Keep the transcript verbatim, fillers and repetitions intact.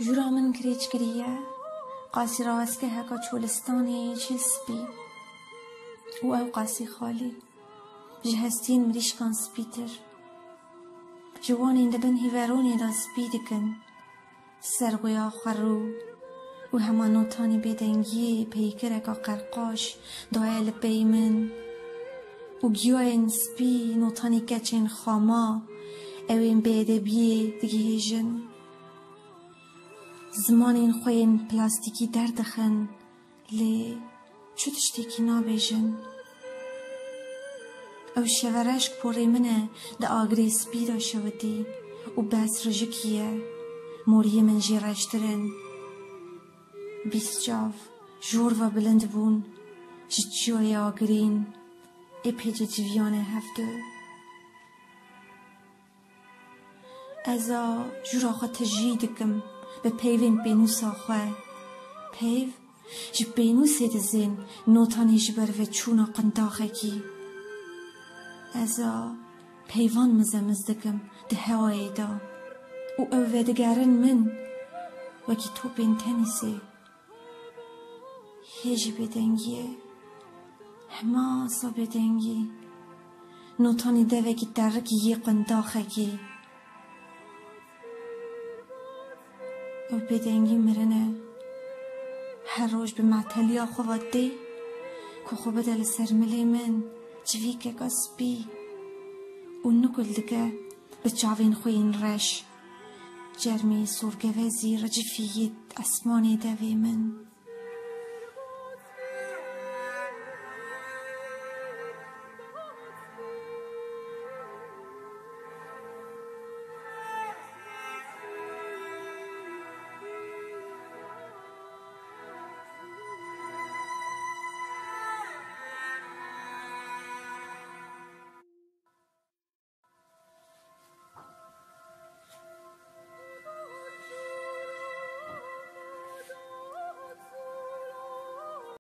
Jûra min kirêç kiriye, qasî rawestgeheka çolistanê çil spî û ew qasî xalî. Ji hestiyên mirîşkan spîtir. Ji wanên di bin hîveronê de spî dikin. Sergoya xwerû û hema notanî bêdengiyê peykireka qerqaş daye li pey min û giyayên spî notanî keçên xama ewên bêedebiyê digihêjin. Zimanên xwe yên plastîkî derdixin, lê çi tiştekî nabêjin. Ew şeve reşk porê min e, di agirê spî de şewitî û bes rijikî ye. Moriyê min jê reştir in. Bîst çav jor ve bilind bûn, ji çiyayê agirîn ê pêçe civiyane hevdu. Ez a jûra xwe tijî dikim bi peyvên pênûsa xwe. Peyv ji pênûsê dizên notanê ji ber ve çûna qindaxekî. Ez a peyvan mizemiz dikim di hewayê de û ew vedigerin min wekî topên tenîsê. Hê jî bêdengiyê. Hema sa bêdengî. Notanî devekî terikî yê qindaxekî. Ew bêdengî mirin e. Her roj bi meteliya xwe ve tê ku xwe bide li ser milê min civîkeka spî û nikul dike bi çavên xwe yên reş. Çermê sorgevezî ricifî yê esmanê devê min.